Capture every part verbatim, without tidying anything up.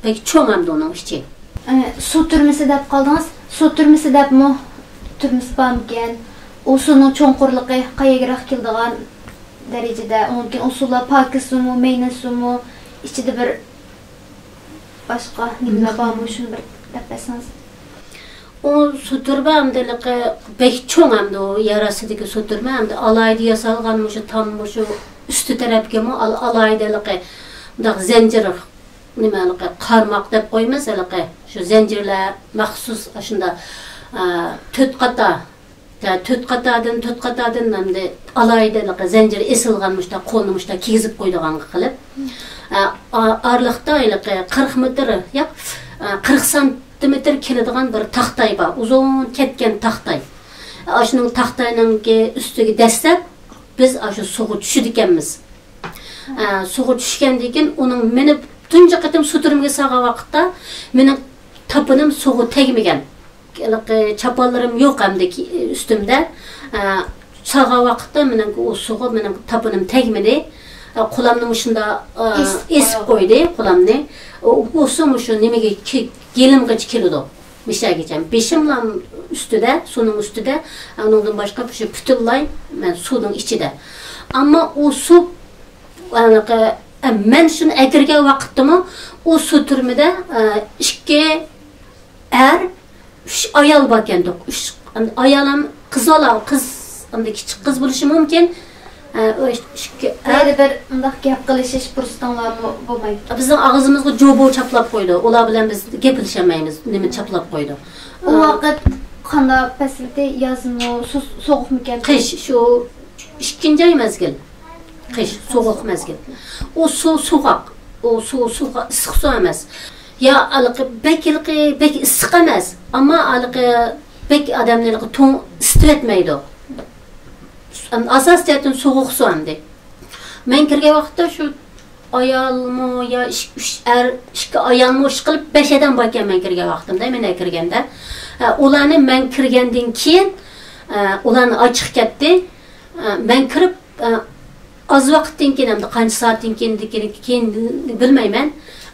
بەك چوڭ ئەمدى ئۇنىڭ ئىچى. ئە، سۇ تۈرمىسى دەپ قالدىڭىز. سۇ تۈرمىسى دەپمۇ تۈرمىسى بارمىكەن؟ ئۇ سۇنىڭ چوڭقۇرلۇقى قەيەرگىراق كېلىدىغان دەرىجىدە؟ ئۇنىڭدىن كېيىن ئۇ سۇلار پاكىز سۇمۇ، مەينەت سۇمۇ، ئىچىدە بىر باشقا نېمىلەر بارمۇ؟ شۇنى بىر دەپ بەرسىڭىز. ئۇ سۇ تۈرمە ئەمدى ھېلىقى بەك چوڭ ئەمدى ئۇ يەر ئاستىدىكى سۇ تۈرمە ئەمدى ئالاھىدە ياسالغان مۇشۇ تام مۇشۇ ئۈستى تەرەپكىمۇ ئال-، ئالاھىدە ھېلىقى مۇنداق زەنجىر نېمە ھېلىقى قارماق دەپ قويىمىز ھېلىقى شۇ زەنجىرلەر مەخسۇس ئاشۇنداق، ئە، تۆت قاتار، تۆت قاتاردىن، تۆت قاتاردىن ئەمدى ئالاھىدە ھېلىقى زەنجىر ئېسىلغان مۇشۇنداق قولنى مۇشۇنداق كىيگۈزۈپ قويىدىغانغا قىلىپ، ئە، ئا-، ئارىلىقتا ھېلىقى قىرىق مېتىر، ياق، ئە، قىرىق سانتىمېتىر كېلىدىغان بىر تاختاي بار، ئۇزۇن كەتكەن تاختاي. ئاشۇنىڭ تاختاينىڭكى ئۈستىگە دەسسەپ، بىز ئاشۇ سۇغا چۈشىدىكەنمىز. ئە، سۇغا چۈشكەندىن كېيىن ئۇنىڭ مېنى تۇنجى قېتىم سۇ تۈرمىگە سالغان ۋاقىتتا مېنىڭ تاپىنىم سۇغا تەگمىگەن. ھېلىقى چاپانلىرىم يوق ئەمدى كى-، ئۈستۈمدە. ئە، سالغان ۋاقىتتا مېنىڭ ئۇ سۇغا مېنىڭ تاپىنىم تەگمىدى. ئە، قولامنى مۇشۇنداق، ئە، ئېسىپ ئېسىپ قويدى. قويدى قولامنى. ئۇ، ئۇ سۇ مۇشۇ نېمىگە كى-، گېلىمغىچە كېلىدۇ. مۇشۇ يەرگىچە. بېشىملا ئۈستىدە، سۇنىڭ ئۈستىدە، ئۇنىڭدىن باشقا شۇ پۈتۈنلەي مەن سۇنىڭ ئىچىدە. ئەمما ئۇ سۇ، ھېلىقى، مەن شۇنى ئەكىرگەن ۋاقىتتىمۇ ئۇ سۇ تۈرمىدە، ئىككى ئەر، ئۈچ ئايال باركەندۇق. ئۈچ ئايال ھەم قىز بالا، قىز، ئەمدى كىچىك قىز بولۇشى مۇمكىن. ئە، ئۇ ئىككى، ئە، مەيلى بىر مۇنداق گەپ قىلىشىش پۇرسىتىڭلارمۇ بولمايدۇ. بىزنىڭ ئاغزىمىزغا جوبو چاپلاپ قويىدۇ. ئۇلار بىلەن بىز گەپلىشەلمەيمىز. نېمە چاپلاپ قويىدۇ. ئۇ ئە، ۋاقىت قانداق پەسىلدى؟ يازمۇ، سو-، سوغۇقمىكەن؟ قىش، شۇ ئىككىنچى ئاي مەزگىل. قىش، سوغۇق مەزگىل. ئۇ سۇ سوغۇق. ئۇ سۇ سوغۇق، ئىسسىق سۇ ئەمەس. يا ھېلىقى بەك، ھېلىقى بەك ئىسسىق ئەمەس. ئەمما ھېلىقى بەك ئادەمنى ھېلىقى توڭ ئىسسىتىۋەتمەيدۇ. ئاساسىي جەھەتتىن سوغۇق سۇ ئەمدى. مەن كىرگەن ۋاقىتتا شۇ ئايالمۇ يا ئىش-، ئۈچ ئەر، ئىككى ئايالمۇ ئىشقىلىپ بەش ئادەم باركەن مەن كىرگەن ۋاقتىمدا، مەن كىرگەندە. ئە، ئۇلارنى مەن كىرگەندىن كېيىن، ئە، ئۇلارنى ئاچىقى كەتتى. ئە، مەن كىرىپ، ئە، ئاز ۋاقىتتىن كېيىن، ئەمدى قانچە سائەتتىن كېيىن، كېيىن بىلمەيمەن.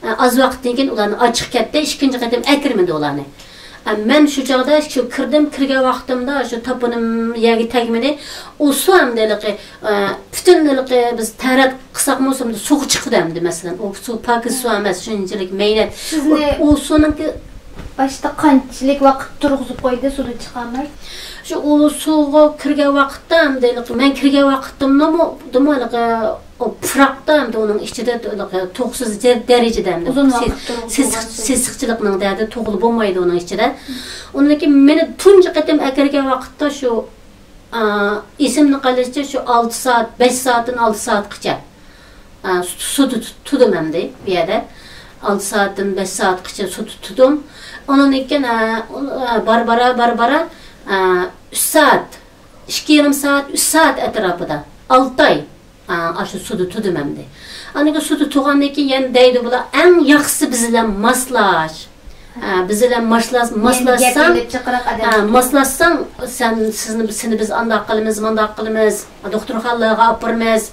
ئە، ئاز ۋاقىتتىن كېيىن ئۇلارنى ئاچىقى كەتتى، ئىككىنچى قېتىم ئەكىرمىدى ئۇلارنى. ئە، مەن شۇ چاغدا شۇ كىردىم، كىرگەن ۋاقتىمدا شۇ تاپىنىم يەرگە تەگمىدى. ئۇ سۇ ئەمدى ھېلىقى، ئە، پۈتۈن ھېلىقى بىز تەرەت قىلساقمۇ سۇ سۇغا چىقىدۇ ئەمدى مەسىلەن. ئۇ سۇ پاكىز سۇ ئەمەس، شۇنچىلىك مەينەت. سىزنى ئۇ، ئۇ سۇنىڭكى باشتا قانچىلىك ۋاقىت تۇرغۇزۇپ قويدى سۇدىن چىقالماي؟ شۇ ئۇ سۇغا كىرگەن ۋاقىتتا ئەمدى ھېلىقى مەن كىرگەن ۋاقىتتىمۇ، دېمۇ ھېلىقى ئۇ پۇراقتا ئەمدى ئۇنىڭ ئىچىدە ھېلىقى توختىسىز دەر-، دەرىجىدە ئەمدى ئۇزۇن سى-، ۋاقىت تۇرغۇزۇپ سېسىق-، قويغان سېسىقچىلىقنىڭ دەردى تۇغۇلۇپ بولمايدۇ ئۇنىڭ ئىچىدە. ئۇنىڭدىن كېيىن مېنى تۇنجى قېتىم ئەكىرگەن ۋاقىتتا شۇ، ئا، ئېسىمدە قېلىشىچە شۇ ئالتە سائەت، بەش سائەتتىن ئالتە سائەتقىچە، ئا، سۇ-، سۇدا تۇت-، تۇردۇم ئەمدى بۇ يەردە. ئالتە سائەتتىن بەش سائەتقىچە سۇدا تۇتتۇم. ئۇنىڭدىن كېيىن، ئا، ئۇ، ئا، بارا بارا، بارا بارا، ئا، ئۈچ سائەت، ئىككى يېرىم سائەت، ئۈچ سائەت ئەتراپىدا، ئالتە ئاي. ئا، ئاشۇ سۇدا تۇردۇم ئەمدى. ئاندىن كېيىن سۇدا تۇرغاندىن كېيىن يەنە دەيدۇ بۇلار، ئەڭ ياخشىسى بىز بىلەن ماسلاش. ئا، بىز بىلەن ماسلاش-، يەنە گەپ ماسلاشساڭ، ئېلىپ جىقراق ئادەم. ئا، ماسلاشساڭ، سەن، سىزنى، سېنى بىز ئانداق قىلىمىز، مانداق قىلىمىز، دوختۇرخانىلارغا ئاپىرىمىز.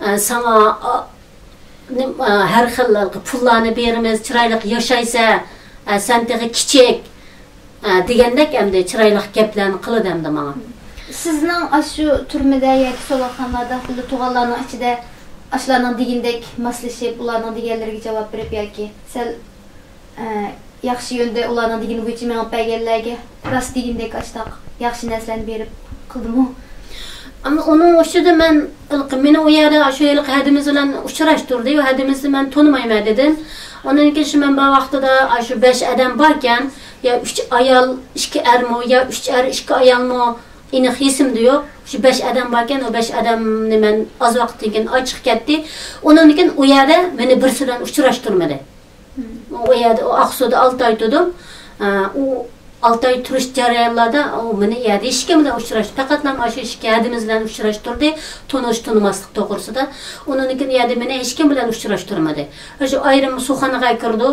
ئا، ساڭا، ئا، نېم-، ئا، ھەر خىل پۇللارنى بېرىمىز، چىرايلىق ياشايسەن، ئا، سەن تېخى كىچىك، ئا، دېگەندەك ئەمدى چىرايلىق گەپلەرنى قىلىدۇ ئەمدى ماڭا. سىزنىڭ ئاشۇ تۈرمىدە ياكى سولاقخانىلاردا بىللە تۇرغانلارنىڭ ئىچىدە ئاشۇلارنىڭ دېگىنىدەك ماسلىشىپ، ئۇلارنىڭ دېگەنلىرىگە جاۋاب بېرىپ ياكى سەل، ئە، ياخشى يۆندە ئۇلارنىڭ دېگىنى بويىچە مېڭىپ بەرگەنلەرگە راست دېگىنىدەك ئاشۇنداق ياخشى نەرسىلەرنى بېرىپ قىلدىمۇ؟ ئەمما ئۇنىڭ ئۈستىدە مەن، مېنى ئۇ يەردە شۇ ھېلىقى ھەدىمىز بىلەن ئۇچراشتۇردى، ئۇ ھەدىمىزنى مەن تونۇمايمەن دېدىم. ئۇنىڭدىن كېيىن شۇ مەن بار ۋاقتىدا شۇ بەش ئادەم باركەن، يا ئۈچ ئايال، ئىككى ئەرمۇ، يا ئۈچ ئەر، ئىككى ئايالمۇ، ئېنىق ئېسىمدە يوق. شۇ بەش ئادەم باركەن، ئۇ بەش ئادەمنى مەن ئاز ۋاقىتتىن كېيىن ئاچىقى كەتتى. ئۇنىڭدىن كېيىن ئۇ يەردە مېنى بىرسى بىلەن ئۇچراشتۇرمىدى. ئۇ يەردە، ئۇ ئاقسۇدا ئالتە ئاي تۇردۇم. ئە، ئۇ ئالتە ئاي تۇرۇش جەريانلاردا ئۇ مېنى يەردە ھېچكىم بىلەن ئۇچراشتۇردى. پەقەتلا مانا شۇ ئىككى ھەدىمىز بىلەن ئۇچراشتۇردى. تونۇش، تونۇماسلىق توغرىسىدا. ئۇنىڭدىن كېيىن يەردە مېنى ھېچكىم بىلەن ئۇچراشتۇرمىدى. شۇ ئايرىم سۇخانىغا كىرىدۇ.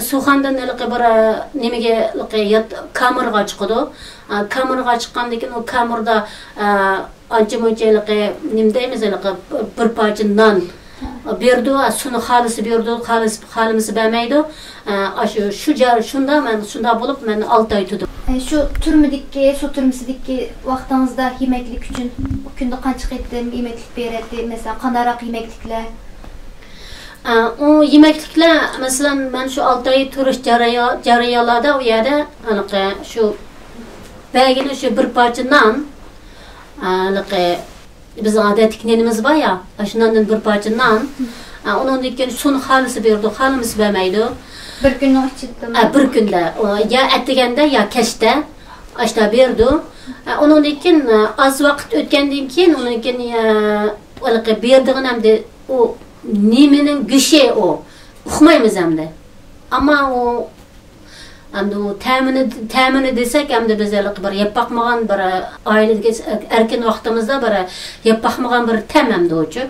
سۇخانىدىن ھېلىقى بىر، ئە، نېمىگە، ھېلىقى يات-، كامېرغا چىقىدۇ. ئە، كامېرغا چىققاندىن كېيىن ئۇ كامېردا، ئە، ئانچە مۇنچە ھېلىقى، نېمە دەيمىز، ھېلىقى بىر پارچە نان، بېرىدۇ، سۇنى خالىسا بېرىدۇ، خالىس-، خالىمىسا بەرمەيدۇ. ئاشۇ، شۇ جار-، شۇنداق، مەن شۇنداق بولۇپ، مەن ئالتە ئاي تۇردۇم. ئە، شۇ تۈرمىدىكى، سۇ تۈرمىسىدىكى ۋاقتىڭىزدا يېمەكلىك ئۈچۈن كۈندە قانچە قېتىم يېمەكلىك بېرەتتى؟ مەسىلەن، قانداقراق يېمەكلىكلەر؟ ئە، ئۇ يېمەكلىكلەر، مەسىلەن، مەن شۇ ئالتە ئاي تۇرۇش جەريا-، جەريانلاردا ئۇ يەردە ھېلىقى شۇ بەرگىنى شۇ بىر پارچە نان، ئە، ھېلىقى بىزنىڭ ئادەتتىكى نېنىمىز بار يا، ئاشۇ ناندىن بىر پارچە نان. ئە، ئۇنىڭدىن كېيىن سۇنى خالىسا بېرىدۇ، خالىمىسا بەرمەيدۇ. بىر كۈننىڭ ئىچىدىمۇ؟ ئە، بىر كۈندە. ئۇ يا ئەتىگەندە، يا كەچتە. ئاشتا بېرىدۇ. ئە، ئۇنىڭدىن كېيىن، ئە، ئاز ۋاقىت ئۆتكەندىن كېيىن، ئۇنىڭدىن كېيىن، ئە، ھېلىقى بېرىدىغىنى ئەمدى ئۇ نېمىنىڭ گۆشى ئۇ؟ ئۇقمايمىز ئەمدى. ئەمما ئۇ ئەمدى ئۇ تەمىنى، تەمىنى دېسەك، ئەمدى بىز ھېلىقى بىر يەپ باقمىغان بىر ئائىلىدىكى ئەركىن ۋاقتىمىزدا بىر يەپ باقمىغان بىر تەم ئەمدى ئۇچۇ.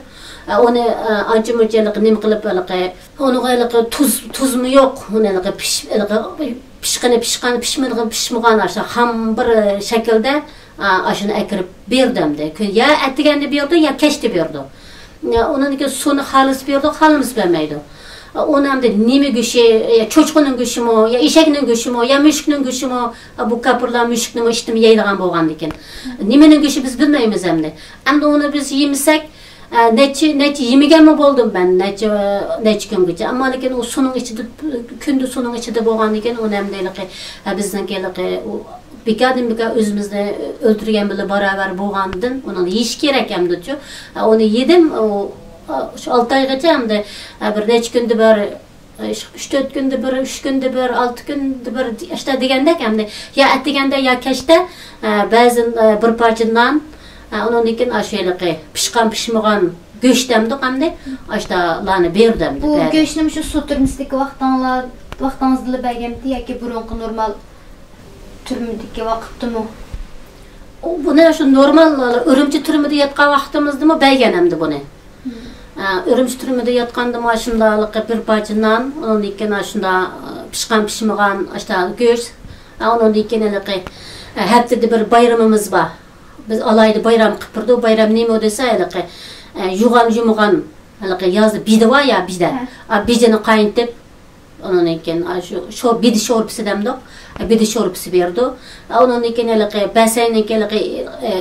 ئۇنى، ئانچە مۇنچە ھېلىقى نېمە قىلىپ، ھېلىقى، ئۇنىڭغا ھېلىقى تۇز، تۇزمۇ يوق. ئۇنى ھېلىقى پىش-، ھېلىقى پىشقىنى پىشقان، پىشمىغىنى پىشمىغان، ئاشۇ خام بىر شەكىلدە، ئاشۇنى ئەكىرىپ بېرىدۇ ئەمدى. يا ئەتىگەندە بېرىدۇ، يا كەچتە بېرىدۇ. ئۇنىڭدىن كېيىن سۇنى خالىسا بېرىدۇ، خالىمىسا بەرمەيدۇ. ئۇنى ئەمدى نېمە گۆشى، يا چوچقىنىڭ گۆشىمۇ، يا ئېشەكنىڭ گۆشىمۇ، يا مۈشۈكنىڭ گۆشىمۇ، بۇ كاپىرلار مۈشۈكنىمۇ، ئىتنىمۇ يەيدىغان بولغاندىكىن. نېمىنىڭ گۆشى بىز بىلمەيمىز ئەمدى. ئەمدى ئۇنى بىز يېمىسەك، ئە، نەچچە، نەچچە يېمىگەنمۇ بولدۇم مەن، نەچچە، نەچچە كۈنگىچە. ئەمما لېكىن ئۇ سۇنىڭ ئىچىدە، كۈندە سۇنىڭ ئىچىدە بولغاندىكىن، ئۇنى ئەمدى ھېلىقى، ئە، بىزنىڭكى ھېلىقى ئۇ بىكاردىن بىكار ئۆزىمىزنى ئۆلتۈرگەن بىلەن باراۋەر بولغاندىن، ئۇنى يېيىش كېرەك ئەمدىچۇ. ئە، ئۇنى يېدىم، ئۇ، ئە، شۇ ئالتە ئايغىچە ئەمدى، ئە، بىر نەچچە كۈندە بىر، ئۈچ، ئۈچ تۆت كۈندە بىر، ئۈچ كۈندە بىر، ئالتە كۈندە بىر، ئاشتا دېگەندەك ئەمدى يا ئەتىگەندە يا كەچتە، ئە، بەزى، ئە، بىر پارچە نان، ئە، ئۇنىڭدىن كېيىن ئاشۇ ھېلىقى پىشقان، پىشمىغان گۆش دەمدۇق ئەمدى، ئاشتالارنى بېرىدۇ ئەمدى. بۇ بەرىدۇ. گۆشنىمۇ شۇ سۇ تۈرمىسىدىكى ۋاقتىڭلار، ۋاقتىڭىزدىلا بەرگەنمىدى ياكى بۇرۇنقى نورمال تۈرمىدىكى ۋاقىتتىمۇ؟ ئۇ، بۇنى شۇ نورمال ئۈرۈمچى تۈرمىدە ياتقان ۋاقتىمىزدىمۇ بەرگەن ئەمدى بۇنى. ئە، ئۈرۈمچى تۈرمىدە ياتقاندىمۇ ئاشۇنداق بىر پارچە نان، ئۇنىڭدىن كېيىن ئاشۇنداق، ئە، پىشقان پىشمىغان ئاشۇنداق گۆش. ئە، ئۇنىڭدىن كېيىن ھېلىقى، ئە، ھەپتىدە بىر بايرىمىمىز بار. بىز ئالاھىدە بايرام قىلىپ بېرىدۇ. بايرام نېمە دېسە، ھېلىقى، ئە، يۇغان يۇمىغان، ھېلىقى يازدا بىدە بار يا، بىدە. ھە. ئا، بىدىنى قاينىتىپ، ئۇنىڭدىن كېيىن، ئا، شۇ، شو-، بىدە شورپىسى دەمدۇق. ئە، بىدە شورپىسى بېرىدۇ. ئە، ئۇنىڭدىن كېيىن ھېلىقى بەسەينىڭكى ھېلىقى، ئە،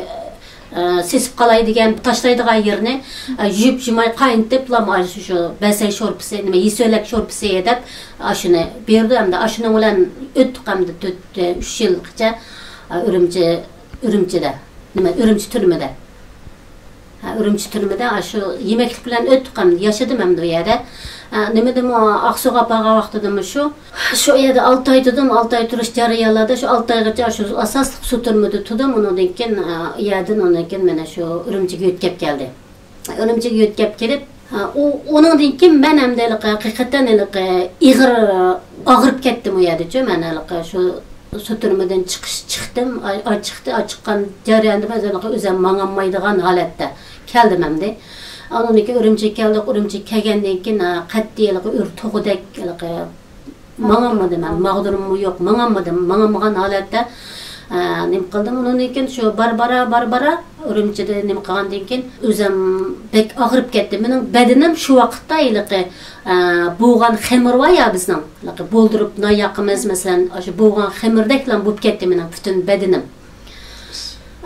ئە، سېسىپ قالاي دېگەن، تاشلايدىغان يېرىنى، ئە، يۇيۇپ يۇماي قاينىتىپ، لام، ئاشۇ، شۇ بەسەي شورپىسى، نېمە، يېسۆلەك شورپىسى دەپ، ئاشۇنى بېرىدۇ. ئەمدى ئاشۇنىڭ بىلەن ئۆتتۇق ئەمدى تۆت، ئۈچ يىلغىچە، ئە، ئۈرۈمچى، ئۈرۈمچىدە. نېمە، ئۈرۈمچى تۈرمىدە. ھە، ئۈرۈمچى تۈرمىدە ئاشۇ يېمەكلىك بىلەن ئۆتتۇق ئەمدى، ياشىدىم ئەمدى ئۇ يەردە. ھە، نېمىدىمۇ، ئاقسۇغا بارغان ۋاقتىدىمۇ شۇ، شۇ يەردە ئالتە ئاي تۇردۇم، ئالتە ئاي تۇرۇش جەريانلاردا شۇ ئالتە ئايغىچە شۇ ئاساسلىق سۇ تۈرمىدە تۇردۇم. ئۇنىڭدىن كېيىن، ئۇ يەردىن، ئۇنىڭدىن كېيىن مانا شۇ ئۈرۈمچىگە يۆتكەپ كەلدى. ئۈرۈمچىگە يۆتكەپ كېلىپ، ئۇ، ئۇنىڭدىن كېيىن مەن ئەمدى ھېلىقى ھەقىقەتەن ھېلىقى ئېغىر ئاغرىپ كەتتىم ئۇ يەردىچۇ. مەن ھېلىقى شۇ سۇ تۈرمىدىن چىقىش، چىقتىم، ئاچ-، ئاچىقتى، ئاچىققان جەرياندا مەن ھېلىقى ئۆزۈم ماڭالمايدىغان ھالەتتە كەلدىم ئەمدى. ئۇنىڭدىن كېيىن ئۈرۈمچىگە كەلدۇق، ئۈرۈمچىگە كەلگەندىن كېيىن، ئە، قەتئىي ھېلىقى ئۆر توغۇدەك ھېلىقى ماڭالمىدىم، مەن ماغدۇرۇممۇ يوق، ماڭالمىدىم، ماڭالمىغان ھالەتتە، ئە، نېمە قىلدىم. ئۇنىڭدىن كېيىن شۇ بارا، بارا، بارا، بارا ئۈرۈمچىدە نېمە قىلغاندىن كېيىن ئۆزۈم بەك ئاغرىپ كەتتى. مېنىڭ بەدىنىم شۇ ۋاقىتتا ھېلىقى، ئە، بوغان خېمىر بار يا بىزنىڭ، ھېلىقى بولدۇرۇپ نان ياقىمىز، مەسىلەن، ئاشۇ بوغان خېمىردەكلا بولۇپ كەتتى مېنىڭ پۈتۈن بەدىنىم.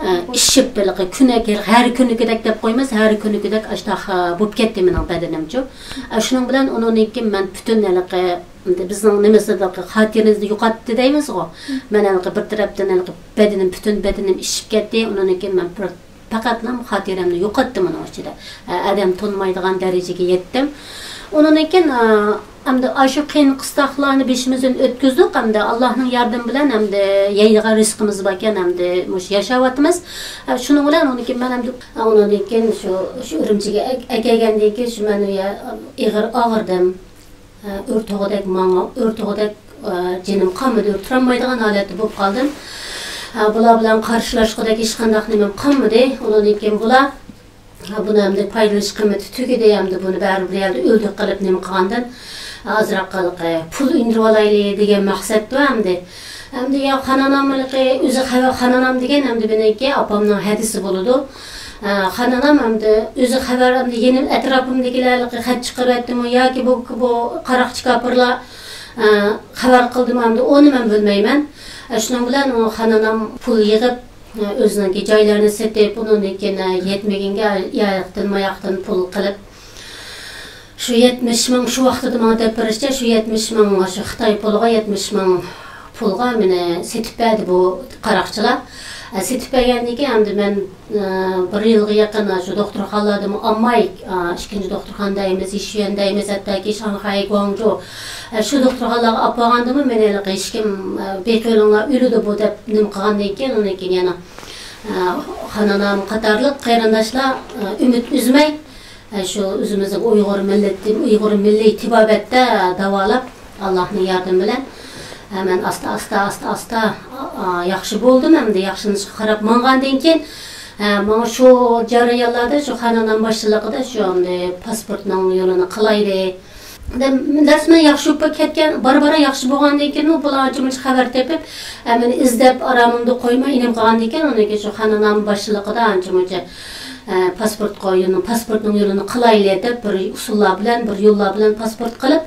ئە، ئىششىپ، ھېلىقى كۈنەك، ھەر كۈنىكىدەك دەپ قويىمىز، ھەر كۈنىكىدەك ئاشۇنداق، ئە، بولۇپ كەتتى مېنىڭ بەدىنىمچۇ. ئە، شۇنىڭ بىلەن ئۇنىڭدىن كېيىن مەن پۈتۈن ھېلىقى، بىزنىڭ نېمىسىدە خاتىرىنى يوقاتتى دەيمىزغۇ. مەن ھېلىقى بىر تەرەپتىن ھېلىقى بەدىنىم، پۈتۈن بەدىنىم ئىششىپ كەتتى. ئۇنىڭدىن كېيىن مەن بىر پەقەتلا خاتىرەمنى يوقاتتىم ئۇنىڭ ئىچىدە. ئە، ئادەم تونۇمايدىغان دەرىجىگە يەتتىم. ئۇنىڭدىن كېيىن، ئە، ئەمدى ئاشۇ قىيىن قىستاقلارنى بېشىمىزدىن ئۆتكۈزدۇق. ئەمدى ئاللانىڭ ياردىمى بىلەن ئەمدى يەيدىغان رىزقىمىز باركەن، ئەمدى مۇشۇ ياشاۋاتىمىز. ئە، شۇنىڭ بىلەن ئۇنىڭدىن كېيىن مەن ئەمدى، ئۇنىڭدىن كېيىن شۇ، شۇ ئۈرۈمچىگە ئەك-، ئەكەلگەندىن كېيىن شۇ مەن ئۇ يە-، ئېغىر ئاغرىدىم. ئۆر توغۇدەك ماڭا، ئۆر توغۇدەك، جېنىم قالمىدى، تۇرالمايدىغان ھالەتتە بولۇپ قالدىم. بۇلار بىلەن قارشىلاشقۇدەك ھېچقانداق نېمەم قالمىدى. ئۇنىڭدىن كېيىن بۇلار، بۇنى ئەمدى پايدىلىنىش قىممىتى تۈگىدى، ئەمدى بۇنى بەرىبىر بىر يەردە ئۆلدى قىلىپ نېمە قىلغاندىن، ئازراق ھېلىقى پۇل ئۈندۈرۈۋالايلى دېگەن مەقسەتتە ئەمدى. ئەمدى يا خانانام ھېلىقى ئۆزى خەۋەر، خانانام دېگەن ئەمدى مېنىڭكى ئاپامنىڭ ھەدىسى بولىدۇ. ئە، خانانام ئەمدى ئۆزى خەۋەر، ئەمدى يېنىم ئەتراپىمدىكىلەرگە خەت چىقىرىۋەتتىمۇ ياكى بۇ، بۇ قاراقچى كاپىرلار، ئە، خەۋەر قىلدىمۇ، ئەمدى ئۇنى مەن بىلمەيمەن. ئە، شۇنىڭ بىلەن ئۇ خانانام پۇل يىغىپ، ئە، ئۆزىنىڭكى جايلىرىنى سېتىپ، ئۇنىڭدىن كېيىن، ئە، يەتمىگەنگە ياقتىن ماياقتىن پۇل قىلىپ، شۇ يەتمىش مىڭ، شۇ ۋاقتىدا ماڭا دەپ بېرىشىچە، شۇ يەتمىش مىڭ، شۇ خىتاي پۇلىغا، يەتمىش مىڭ پۇلغا مېنى سېتىپ بەردى بۇ قاراقچىلار. ئە، سېتىپ بەرگەندىن كېيىن ئەمدى مەن، ئە، بىر يىلغا يېقىن شۇ دوختۇرخانىلاردىمۇ ئالماي، ئە، ئىككىنچى دوختۇرخانا دەيمىز، يىشۈەن دەيمىز، ھەتتاكى شاڭخەي، گۇاڭجۇ، ئە، شۇ دوختۇرخانىلارغا ئېلىپ بارغاندىمۇ مېنى ھېلىقى ھېچكىم، ئە، «بېقىۋېلىڭلار، ئۆلىدۇ بۇ» دەپ نېمە قىلغاندىن كېيىن، ئۇنىڭ كېيىن يەنە، ئە، خانانام قاتارلىق قېرىنداشلار، ئە، ئۈمىد ئۈزمەي، ئە، شۇ ئۆزىمىزنىڭ ئۇيغۇر مىللىتى، ئۇيغۇر مىللىي تېبابەتتە داۋالاپ، ئاللاھنىڭ ياردىمى بىلەن، ئە، مەن ئاستا، ئاستا، ئاستا، ئاستا، ئا، ئا، ياخشى بولدۇم. ئەمدى ياخشىلىنىشقا قاراپ ماڭغاندىن كېيىن، ئە، ماڭا شۇ جەريانلاردا شۇ خانانام باشچىلىقىدا شۇ ئەمدى پاسپورتنىڭ يولىنى قىلايلى. دەم-، رەسمەن ياخشى بولۇپ كەتكەن، بارا-بارا ياخشى بولغاندىن كېيىنمۇ بۇلار ئانچە-مۇنچە خەۋەر تېپىپ، ئە، مېنى ئىزدەپ، ئارامىمدا قويماي ئىنىم قالغاندىن كېيىن، ئۇنىڭ كېيىن شۇ خانانام باشچىلىقىدا ئانچە-مۇنچە، ئە، پاسپورتقا يولنى، پاسپورتنىڭ يولىنى قىلايلى دەپ، بىر ئۇسۇللار بىلەن، بىر يوللار بىلەن پاسپورت قىلىپ،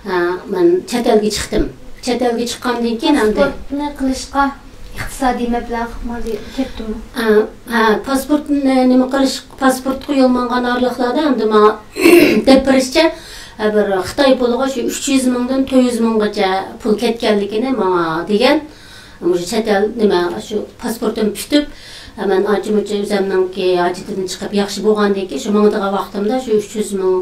ئە، مەن چەت ئەلگە چىقتىم. چەت ئەلگە چىققاندىن كېيىن ئەمدى پاسپورتنى قىلىشقا ئىقتىسادىي مەبلەغ مالىيە كەتتىمۇ؟ ئە، ئە، پاسپورتنى نېمە قىلىش، پاسپورتقا يول ماڭغان ئارىلىقلاردا ئەمدى ماڭا دەپ بېرىشىچە، ئە، بىر خىتاي پۇلىغا شۇ ئۈچ يۈز مىڭدىن تۆت يۈز مىڭغىچە پۇل كەتكەنلىكىنى ماڭا دېگەن. مۇشۇ چەت ئەل نېمە، شۇ پاسپورتۇم پۈتۈپ، مەن ئانچە-مۇنچە ئۆزۈمنىڭكى ھاجىتىدىن چىقىپ ياخشى بولغاندىن كېيىن، شۇ ماڭىدىغان ۋاقتىمدا شۇ ئۈچ يۈز مىڭ،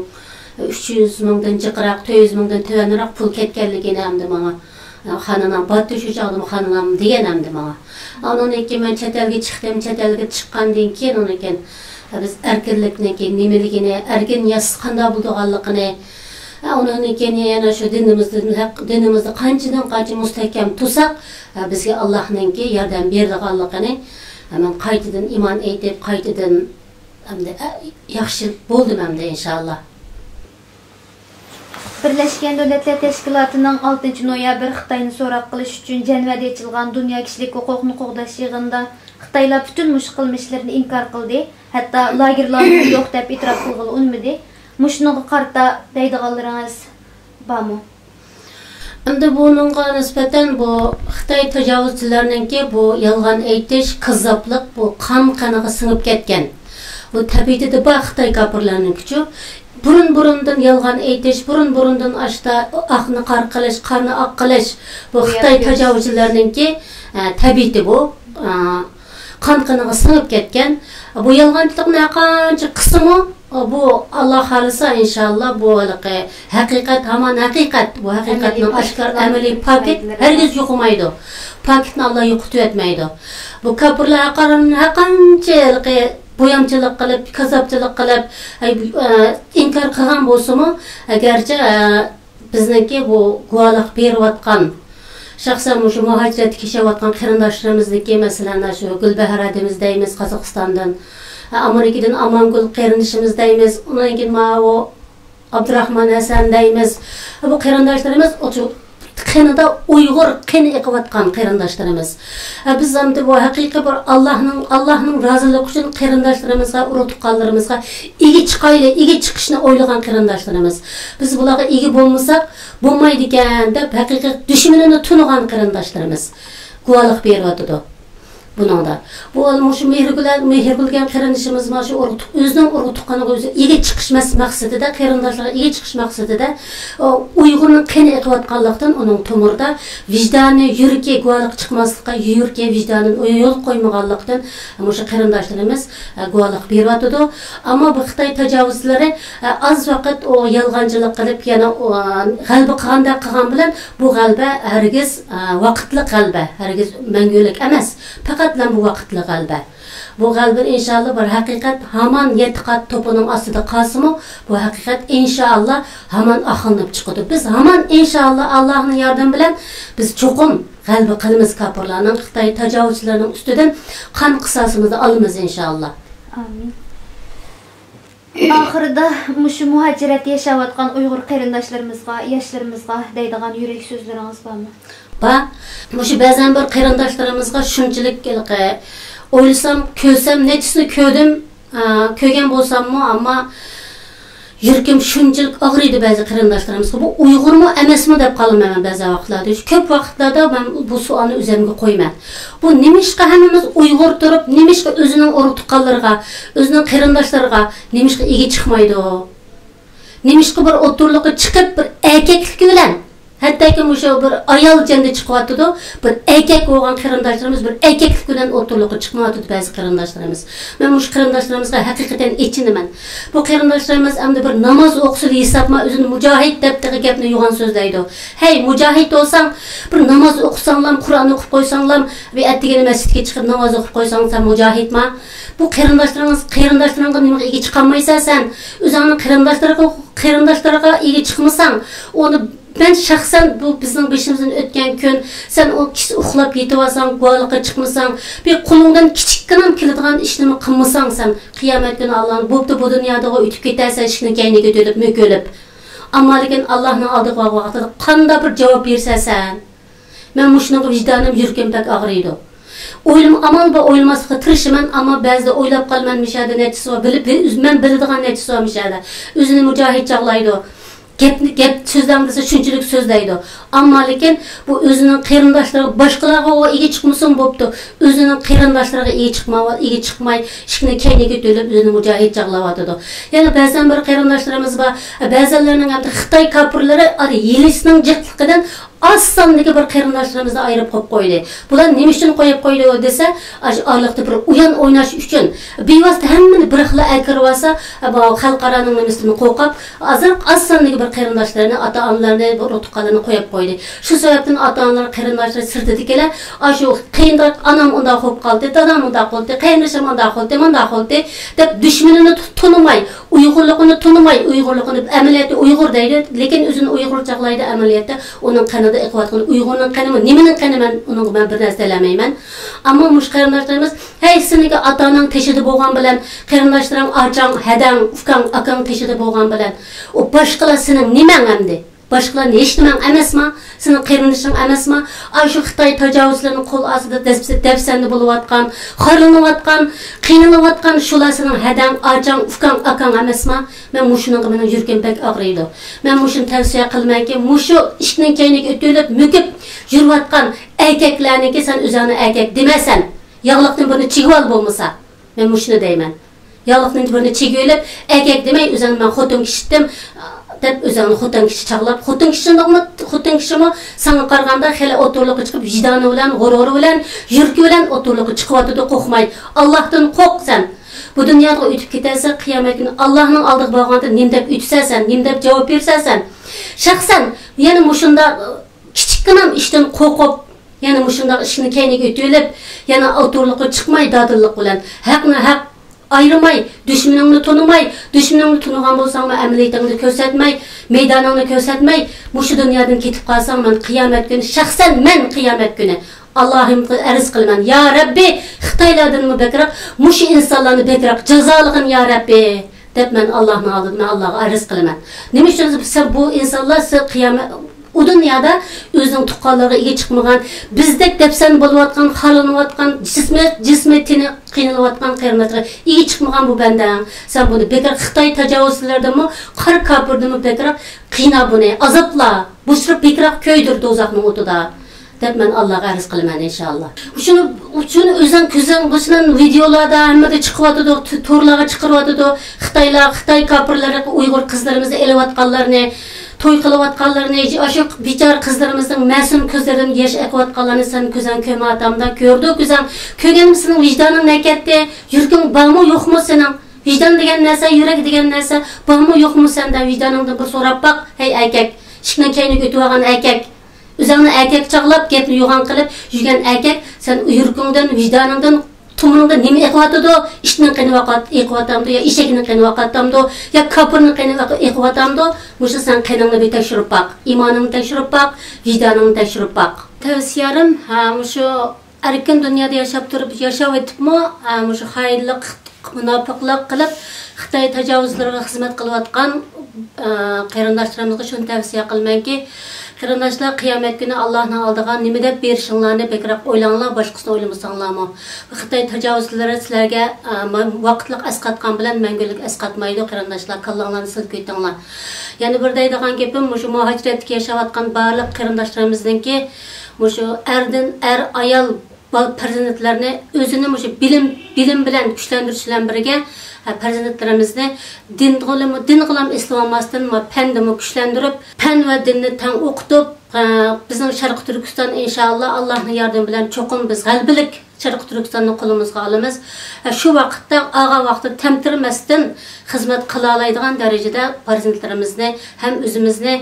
ئۈچ يۈز مىڭدىن جىقراق، تۆت يۈز مىڭدىن تۆۋەنرەك پۇل كەتكەنلىكىنى ئەمدى ماڭا، ئە، خانانام باتتى، شۇ چاغدىمۇ خانانام دېگەن ئەمدى ماڭا. ئاندىن كېيىن مەن چەت ئەلگە چىقتىم، چەت ئەلگە چىققاندىن كېيىن، ئۇنىڭ كېيىن، ئە، بىز ئەركىنلىكنىڭكى نېمىلىكىنى، ئەركىن ياشىسا قانداق بولىدىغانلىقىنى، ئە، ئۇنىڭدىن كېيىن يەنە شۇ دىنىمىزدىن ھەق، دىنىمىزنى قانچىدىن قانچە مۇستەھكەم تۇتساق، ئە، بىزگە ئاللاھنىڭكى ياردەم بېرىدىغانلىقىنى، ئە، مەن قايتىدىن ئىمان ئېيتىپ، قايتىدىن ئەمدى، ئە، ياخشى بولدۇم ئەمدى، ئىنشائاللا. بىرلەشكەن دۆلەتلەر تەشكىلاتىنىڭ ئالتىنچى نويابىر خىتاينى سوراق قىلىش ئۈچۈن جەنۋەدە ئېچىلغان دۇنيا كىشىلىك ھوقۇقنى قوغداش يىغىنىدا خىتايلار پۈتۈن مۇشۇ قىلمىشلىرىنى ئىنكار قىلدى، ھەتتا لاگېرلارمۇ يوق دەپ ئېتىراپ قىلغىلى ئۇنىمىدى. مۇشۇنىڭغا قارىتا دەيدىغانلىرىڭىز بارمۇ؟ ئەمدى بۇنىڭغا نىسبەتەن بۇ خىتاي تاجاۋۇزچىلىرىنىڭكى بۇ يالغان ئېيتىش، كاززاپلىق، بۇ قان قېنىغا سىڭىپ كەتكەن. بۇ تەبىئىتىدە بار خىتاي كاپىرلارنىڭكىچۇ. بۇرۇن-بۇرۇندىن يالغان ئېيتىش، بۇرۇن-بۇرۇندىن ئاشتا ئاقنى قارا قىلىش، قارنى ئاق قىلىش، بۇ خىتاي تاجاۋۇزچىلىرىنىڭكى، ئە، تەبىئىتى بۇ. ئە، قان قېنىغا سىڭىپ كەتكەن. بۇ يالغانچىلىقنى ھەرقانچە قىلسىمۇ، بۇ، ئاللا خالىسا، ئىنشاللا، بۇ ھېلىقى ھەقىقەت، ھامان ھەقىقەت. بۇ ھەقىقەتنىڭ ئاشكارا ئەمەلىي پاكىت ھەرگىز يوقىمايدۇ. پاكىتنى ئاللا يوقىتىۋەتمەيدۇ. بۇ كاپىرلار ھەرقان-، ھەرقانچە ھېلىقى بويامچىلىق قىلىپ، كاززاپچىلىق قىلىپ، ئە، ئىنكار قىلغان بولسىمۇ، ئەگەرچە، ئە، بىزنىڭكى بۇ گۇۋاھلىق بېرىۋاتقان، شەخسەن مۇشۇ مۇھاجىرەتتە ياشاۋاتقان قېرىنداشلىرىمىزنىڭكى، مەسىلەن، شۇ گۈلبەھەر ھەدىمىز دەيمىز قازاقىستاندىن، ئامېرىكىدىن ئامانگۈل قېرىندىشىمىز دەيمىز، ئۇنىڭ كېيىن ماۋۇ ئابدۇراخمان ھەسەن دەيمىز. بۇ قېرىنداشلىرىمىز ئاشۇ قېنىدا ئۇيغۇر قېنى ئېقىۋاتقان قېرىنداشلىرىمىز. ھە، بىز ئەمدى بۇ ھەقىقىي بىر ئاللاھنىڭ، ئاللاھنىڭ رازىلىقى ئۈچۈن قېرىنداشلىرىمىزغا، ئۇرۇق تۇغقانلىرىمىزغا ئىگە چىقايلى، ئىگە چىقىشنى ئويلىغان قېرىنداشلىرىمىز. بىز بۇلارغا ئىگە بولمىساق بولمايدىكەن دەپ، ھەقىقىي دۈشمىنىنى تونۇغان قېرىنداشلىرىمىز گۇۋاھلىق بېرىۋاتىدۇ بۇنىڭدا. بۇ مۇشۇ مېھرىگۈل، مېھرىگۈل دېگەن قېرىندىشىمىز مانا شۇ ئۇرۇق تۇغ-، ئۆزىنىڭ ئۇرۇق تۇغقىنىغا ئۆزى ئىگە چىقىش مەس-، مەقسىتىدە، قېرىنداشلىرىغا ئىگە چىقىش مەقسىتىدە، ئۇ ئۇيغۇرنىڭ قېنى ئېقىۋاتقانلىقتىن، ئۇنىڭ تومۇرىدا ۋىجدانى، يۈرىكى، گۇۋاھلىق چىقماسلىققا يۈرىكى، ۋىجدانىدىن يول قويمىغانلىقتىن، مۇشۇ قېرىنداشلىرىمىز، ئە، گۇۋاھلىق بېرىۋاتىدۇ. ئەمما بۇ خىتاي تاجاۋۇزچىلىرى، ئە، ئاز ۋاقىت ئۇ يالغانچىلىق قىلىپ، يەنە ئۇ، ئە، غەلىبە قىلغاندەك قىلغان بىلەن، بۇ غەلىبە ھەرگىز، ئە، ۋاقىتلىق غەلىبە، ھەرگىز مەڭگۈلۈك ئەمەس. پەقەتلا بۇ ۋاقىتلىق غەلىبە. بۇ غەلىبە ئىنشاللا بىر ھەقىقەت ھامان يەتتە قات توپىنىڭ ئاستىدا قالسىمۇ، بۇ ھەقىقەت ئىنشاللا ھامان ئاقلىنىپ چىقىدۇ. بىز ھامان ئىنشاللا ئاللاھنىڭ ياردىمى بىلەن بىز چوقۇم غەلىبە قىلىمىز كاپىرلارنىڭ، خىتاي تاجاۋۇزچىلىرىنىڭ ئۈستىدىن قان قىساسىمىزنى ئالىمىز ئىنشاللا. ئامىن. ئاخىرىدا مۇشۇ مۇھاجىرەتتە ياشاۋاتقان ئۇيغۇر قېرىنداشلىرىمىزغا، ياشلىرىمىزغا دەيدىغان يۈرەك سۆزلىرىڭىز بارمۇ؟ بار. مۇشۇ بەزەن بىر قېرىنداشلىرىمىزغا شۇنچىلىك ھېلىقى ئويلىسام، كۆرسەم، نەچچىسىنى كۆردۈم. ئا، كۆرگەن بولساممۇ، ئەمما يۈرىكىم شۇنچىلىك ئاغرىيدۇ بەزى قېرىنداشلىرىمىزغا. بۇ ئۇيغۇرمۇ ئەمەسمۇ دەپ قالىمەن مەن بەزى ۋاقىتلاردا. كۆپ ۋاقىتلاردا مەن بۇ سوئالنى ئۆزۈمگە قويىمەن. بۇ نېمىشقا ھەممىمىز ئۇيغۇر تۇرۇپ، نېمىشقا ئۆزىنىڭ ئۇرۇق تۇغقانلىرىغا، ئۆزىنىڭ قېرىنداشلىرىغا نېمىشقا ئىگە چىقمايدۇ؟ نېمىشقا بىر ئوتتۇرىلىققا چىقىپ، بىر ئەركەكلىكى بىلەن، ھەتتاكى مۇشۇ بىر ئايال جەندە چىقىۋاتىدۇ، بىر ئەركەك بولغان قېرىنداشلىرىمىز بىر ئەركەكلىك بىلەن ئوتتۇرىلىققا چىقمايۋاتىدۇ بەزى قېرىنداشلىرىمىز. مەن مۇشۇ قېرىنداشلىرىمىزغا ھەقىقەتەن ئېچىنىمەن. بۇ قېرىنداشلىرىمىز ئەمدى بىر ناماز ئوقۇسىلا ھېسابما ئۆزىنى مۇجاھىد دەپ تېخى گەپنى يوغان سۆزلەيدۇ. ھەي، مۇجاھىد بولساڭ، بىر ناماز ئوقۇساڭلام، قۇرئان ئوقۇپ قويساڭلام، بىر ئەتىگىنى مەسچىتكە چىقىپ ناماز ئوقۇپ قويساڭ، سەن مۇجاھىدما؟ بۇ قېرىنداشلىرىڭىز، قېرىنداشلىرىڭغا نېمىگە ئىگە چىقالمايسەن سەن؟ ئۆزۈڭنىڭ قېرىنداشلىرىغا، قېرىنداشلىرىغا ئىگە چىقمىساڭ، ئۇنى مەن شەخسەن بۇ بىزنىڭ بېشىمىزدىن ئۆتكەن كۈن، سەن ئۇ كىشى ئۇخلاپ يېتىۋالساڭ، گۇۋاھلىققا چىقمىساڭ، بىر قولۇڭدىن كىچىككىنە كېلىدىغان ئىشنىمۇ قىلمىساڭ سەن، قىيامەت كۈنى ئاللانى بوپتۇ، بۇ دۇنيادىغۇ ئۆتۈپ كېتەرسەن، ئىشىكنى كەينىگە تۆلۈپ، مۆكۈلۈپ. ئەمما لېكىن ئاللانىڭ ئالدىغا بارغان ۋاقتىدا قانداق بىر جاۋاب بېرىسەن سەن؟ مەن مۇشۇنىڭغا ۋىجدانىم، يۈرىكىم بەك ئاغرىيدۇ. ئويلىما-، ئامال بار ئويلىماسلىققا تىرىشىمەن، ئەمما بەزىدە ئويلاپ قالىمەن، مۇشۇ يەردە نەچچىسى بار، بىلىپ، بىل-، مەن بىلىدىغان نەچچىسى بار مۇشۇ يەردە. ئۆزىنى مۇجاھىد چاغلايدۇ. گەپنى، گەپ سۆزلەڭ دېسە شۇنچىلىك سۆزلەيدۇ. ئەمما لېكىن بۇ ئۆزىنىڭ قېرىنداشلىرىغا، باشقىلارغا ئۇ ئىگە چىقمىسۇن بوپتۇ. ئۆزىنىڭ قېرىنداشلىرىغا ئىگە چىقما-، ئىگە چىقماي، ئىشىكنى كەينىگە تۆلەپ، ئۆزىنى مۇجاھىد چاغلاۋاتىدۇ. يەنە بەزەن بىر قېرىنداشلىرىمىز بار، بەزەنلەرنىڭ ھەتتا خىتاي كاپىرلىرى ئارا يېلىشنىڭ جىقلىقىدىن ئاز ساندىكى بىر قېرىنداشلىرىمىزنى ئايرىپ قويۇپ قويدى. بۇلار نېمە ئۈچۈن قويۇپ قويدى دېسە، ئاشۇ ئارىلىقتا بىر ئويۇن ئويناش ئۈچۈن. بىۋاسىتە ھەممىنى بىر خىل ئەكىرىۋالسا، بۇ خەلقئارانىڭ نېمىسىدىن قورقۇپ، ئازراق ئاز ساندىكى بىر قېرىنداشلىرىنى، ئاتا-ئانىلىرىنى، بۇ ئۇرۇق-تۇغقانلىرىنى قويۇپ قويدى. شۇ سەۋەبتىن ئاتا-ئانىلار، قېرىنداشلار سىرتىدىكىلەر، ئاشۇ قىيىنراق، ئانام ئۇنداق بولۇپ قالدى، دادام ئۇنداق بولدى، قېرىندىشىم ئۇنداق بولدى، مۇنداق بولدى دەپ، دۈشمىنىنى تونۇماي، ئۇيغۇرلۇقىنى تونۇماي، ئۇيغۇرلۇقىنى، ئەمەلىيەتتە ئۇيغۇر دەيدۇ، لېكىن ئۆزىنى ئۇيغۇر چاغلايدۇ، ئەمەلىيەتتە ئۇنىڭ قېنىدا ئېقىۋاتقىنى ئۇيغۇرنىڭ قېنىمۇ، نېمىنىڭ قېنى، مەن ئۇنىڭغا مەن بىر نەرسە دېيەلمەيمەن. ئەمما مۇشۇ قېرىنداشلىرىمىز، ھەي، سېنىڭكى ئاتاڭنىڭ تېشىدا بولغان بىلەن، قېرىنداشلىرىڭ، ئاچاڭ، ھەدەڭ، ئۇكاڭ، ئاكاڭ تېشىدا بولغان بىلەن، ئۇ باشقىلار سېنىڭ نېمەڭ ئەمدى؟ باشقىلار ھېچ نېمەڭ ئەمەسما؟ سېنىڭ قېرىندىشىڭ ئەمەسما؟ ئاشۇ خىتاي تاجاۋۇزچىلىرىنىڭ قول ئاستىدا دەپسە-، دەپسەندە بولۇۋاتقان، خارلىنىۋاتقان، قىينىلىۋاتقان شۇلار سېنىڭ ھەدەڭ، ئاچاڭ، ئۇكاڭ، ئاكاڭ ئەمەسما؟ مەن مۇشۇنىڭغا مېنىڭ يۈرىكىم بەك ئاغرىيدۇ. مەن مۇشۇنى تەۋسىيە قىلىمەنكى، مۇشۇ ئىشىكنىڭ كەينىگە ئۆتۈلۈپ مۆكۈپ يۈرۈۋاتقان ئەركەكلەرنىڭكى سەن ئۆزۈڭنى ئەركەك دېمەسەن. ياغلىقتىن بىرنى چىگىۋال بولمىسا. مەن مۇشۇنى دەيمەن. ياغلىقنى بىرنى چىگىۋېلىپ، ئەركەك دېمەي، ئۆزۈڭنى مەن خوتۇن كىشى ئىتتىم، دەپ ئۆزۈڭنى خوتۇن كىشى چاغلاپ، خوتۇن كىشىنىڭمۇ، خوتۇن كىشىمۇ ساڭا قارىغاندا خېلى ئوتتۇرىلىققا چىقىپ، ۋىجدانى بىلەن، غۇرۇرى بىلەن، يۈرىكى بىلەن ئوتتۇرىلىققا چىقىۋاتىدۇ، قورقماي. ئاللاھتىن قورق سەن. بۇ دۇنيادىن ئۆتۈپ كېتەرسەن، قىيامەت كۈنى ئاللاھنىڭ ئالدىغا بارغاندا نېمە دەپ ئۆتىسەن سەن، نېمە دەپ جاۋاب بېرىسەن سەن؟ شەخسەن، يەنە مۇشۇنداق كىچىككىنە ئىشتىن قورقۇپ، يەنە مۇشۇنداق ئىشىكنى كەينىگە ئۆتۈۋېلىپ، يەنە ئوتتۇرىلىققا چىقماي، دادىللىق بىلەن، ھەقنى ھەق ئايرىماي، دۈشمىنىڭنى تونۇماي، دۈشمىنىڭنى تونۇغان بولساڭمۇ، ئەمەلىيىتىڭنى كۆرسەتمەي، مەيدانىڭنى كۆرسەتمەي، مۇشۇ دۇنيادىن كېتىپ قالساڭ، مەن قىيامەت كۈنى، شەخسەن مەن قىيامەت كۈنى ئاللاھىمغا ئەرز قىلىمەن، يا رەببى، خىتايلاردىنمۇ بەكرەك مۇشۇ ئىنسانلارنى بەكرەك جازالىغىن، يا رەببى، دەپ مەن ئاللاھنىڭ ئالدىدا مەن ئاللاھقا ئەرز قىلىمەن. نېمە ئۈچۈن دېسە، بۇ ئىنسانلار سىز قىيامەت ئۇ دۇنيادا ئۆزىنىڭ تۇغقانلىرىغا ئىگە چىقمىغان، بىزدەك دەپسەندە بولۇۋاتقان، خارلىنىۋاتقان، جىسمى، جىسمى، تېنى قىينىلىۋاتقان قېرىنداشلىرىغا ئىگە چىقمىغان بۇ بەندەڭ. سەن بۇنى بەكرەك خىتاي تاجاۋۇزچىلىرىدىنمۇ، قارا كاپىردىنمۇ بەكرەك قىينا بۇنى، ئازابلا، بۇ سىرى بەكرەك كۆيدۈر دوزاخنىڭ ئوتىدا، دەپ مەن ئاللاغا ئەرز قىلىمەن، ئىنشائاللا. شۇنى، شۇنى ئۆزۈڭ كۆزۈڭ، بۇ سېنىڭ ۋىدېئولاردا ھەممىدە چىقىۋاتىدۇ، تو-، تورلارغا چىقىرىۋاتىدۇ. خىتايلار، خىتاي كاپىرلىرى ئۇيغۇر قىزلىرىمىزنى ئېلىۋاتقانلارنى، توي قىلىۋاتقانلىرىنى، ئاشۇ بىچارە قىزلىرىمىزنىڭ مەسۇم كۆزلىرىدىن ياش ئېقىۋاتقانلارنى سەن كۆزۈڭ كۆرمەيۋاتامدا، كۆردى كۆزۈڭ. كۆرگەنمۇ سېنىڭ ۋىجدانىڭ نەگەتتى؟ يۈرىكىڭ بارمۇ يوقمۇ سېنىڭ؟ ۋىجدان دېگەن نەرسە، يۈرەك دېگەن نەرسە بارمۇ يوقمۇ سەندە؟ ۋىجدانىڭدىن بىر سوراپ باق، ھەي ئەركەك، ئىشىكنىڭ كەينىگە ئۆتۈۋالغان ئەركەك. ئۆزۈڭنى ئەركەك چاغلاپ، گەپنى يوغان قىلىپ يۈرگەن ئەركەك، سەن يۈرىكىڭدىن، ۋىجدانىڭدىن، تومۇرۇڭدا نېمە ئېقىۋاتىدۇ؟ ئىتنىڭ قېنى ئېقىۋاتامدۇ يا ئېشەكنىڭ قېنى ئېقىۋاتامدۇ يا كاپىرنىڭ قېنى ئېقىۋاتامدۇ؟ مۇشۇ سەن قېنىڭنى بىر تەكشۈرۈپ باق. ئىمانىڭنى تەكشۈرۈپ باق، ۋىجدانىڭنى تەكشۈرۈپ باق. تەۋسىيەم، ھە، مۇشۇ ئەركىن دۇنيادا ياشاپ تۇرۇپ، ياشاۋېتىپمۇ، ھە، مۇشۇ خائىنلىق، مۇناپىقلىق قىلىپ، خىتاي تاجاۋۇزچىلىرىغا خىزمەت قىلىۋاتقان، ئە، قېرىنداشلىرىمىزغا شۇنى تەۋسىيە قىلىمەنكى، قېرىنداشلار، قىيامەت كۈنى ئاللاھنىڭ ئالدىغا نېمە دەپ بېرىشىڭلارنى بەكرەك ئويلاڭلار، باشقىسىنى ئويلىمىساڭلارمۇ. خىتاي تاجاۋۇزچىلىرى سىلەرگە، ئە، م-، ۋاقىتلىق ئەسقاتقان بىلەن مەڭگۈلۈك ئەسقاتمايدۇ، قېرىنداشلار، كاللاڭلارنى سىزىپ كېتىڭلار. يەنە بىر دەيدىغان گېپىم، مۇشۇ مۇھاجىرەتتىكى ياشاۋاتقان بارلىق قېرىنداشلىرىمىزنىڭكى مۇشۇ ئەردىن ئەر، ئايال، بالا پەرزەنتلەرنى ئۆزىنى مۇشۇ بىلىم، بىلىم بىلەن كۈچلەندۈرۈش بىلەن بىرگە، ھە، پەرزەنتلىرىمىزنى دىنغىلا، دىنغىلام ئېسىلىۋالماستىن، ما پەندىمۇ كۈچلەندۈرۈپ، پەن ۋە دىننى تەڭ ئوقۇتۇپ، ھە، بىزنىڭ شەرقىي تۈركىستان، ئىنشائاللا، ئاللاھنىڭ ياردىمى بىلەن چوقۇم بىز غەلىبىلىك شەرقىي تۈركىستاننى قولىمىزغا ئالىمىز. ھە، شۇ ۋاقىتتا، ئالغان ۋاقىتتا تەمتىرىمەستىن خىزمەت قىلالايدىغان دەرىجىدە پەرزەنتلىرىمىزنى ھەم ئۆزىمىزنى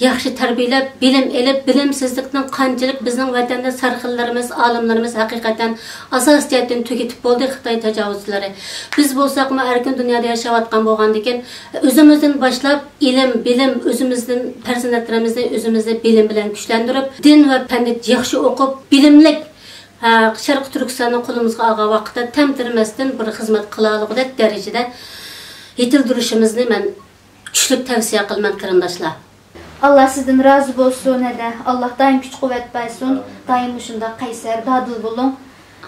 ياخشى تەربىيەلەپ، بىلىم ئېلىپ، بىلىمسىزلىكنىڭ قانچىلىك بىزنىڭ ۋەتەندە سەرخىللىرىمىز، ئالىملىرىمىز ھەقىقەتەن ئاساسىي جەھەتتىن تۈگىتىپ بولدى خىتاي تاجاۋۇزچىلىرى. بىز بولساقمۇ ئەركىن دۇنيادا ياشاۋاتقان بولغاندىكىن، ئۆزىمىزدىن باشلاپ ئىلىم، بىلىم، ئۆزىمىزدىن پەرزەنتلىرىمىزنى ئۆزىمىزنى بىلىم بىلەن كۈچلەندۈرۈپ، دىن ۋە پەننى ياخشى ئوقۇپ، بىلىملىك، ھە، شەرقىي تۈركىستاننى قولىمىزغا ئالغان ۋاقىتتا تەمتىرىمەستىن بىر خىزمەت قىلالىغۇدەك دەرىجىدە يېتىلدۈرۈشىمىزنى مەن كۈچلۈك تەۋسىيە قىلىمەن، قېرىنداشلار. ئاللا سىزدىن رازى بولسۇن، ھەدە. ئاللا دائىم كۈچ-قۇۋۋەت بەرسۇن. دائىم مۇشۇنداق قەيسەر، دادىل بولۇڭ.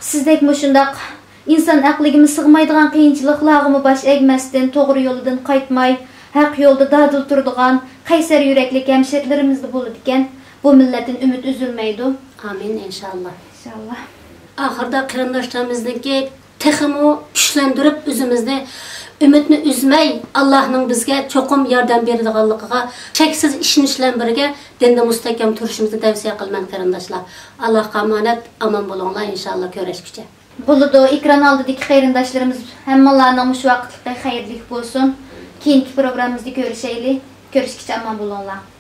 سىزدەك مۇشۇنداق ئىنسان ئەقلىگىمۇ سىغمايدىغان قىيىنچىلىقلارغىمۇ باش ئەگمەستىن، توغرا يولىدىن قايتماي، ھەق يولدا دادىل تۇرىدىغان قەيسەر يۈرەكلىك ھەمشىرىلىرىمىزلا بولىدىكەن. بۇ مىللەتتىن ئۈمىد ئۈزۈلمەيدۇ. ئامىن، ئىنشائاللا. ئىنشائاللا. ئاخىرىدا قېرىنداشلىرىمىزنىڭكى تېخىمۇ كۈچلەندۈرۈپ، ئۆزىمىزنى، ئۈمىدنى ئۈزمەي، ئاللاھنىڭ بىزگە چوقۇم ياردەم بېرىدىغانلىقىغا چەكسىز ئىشىنىش بىلەن بىرگە، دىندا مۇستەھكەم تۇرۇشىمىزنى تەۋسىيە قىلىمەن، قېرىنداشلار. ئاللاھقا ئامانەت، ئامان بولۇڭلار، ئىنشائاللا، كۆرۈشكىچە. بولىدۇ، ئېكران ئالدىدىكى قېرىنداشلىرىمىز ھەممىڭلارنىڭ مۇشۇ ۋاقىتلىقى خەيرلىك بولسۇن. كېيىنكى پروگراممىمىزدا كۆرۈشەيلى. كۆرۈشكىچە ئامان بولۇڭلار.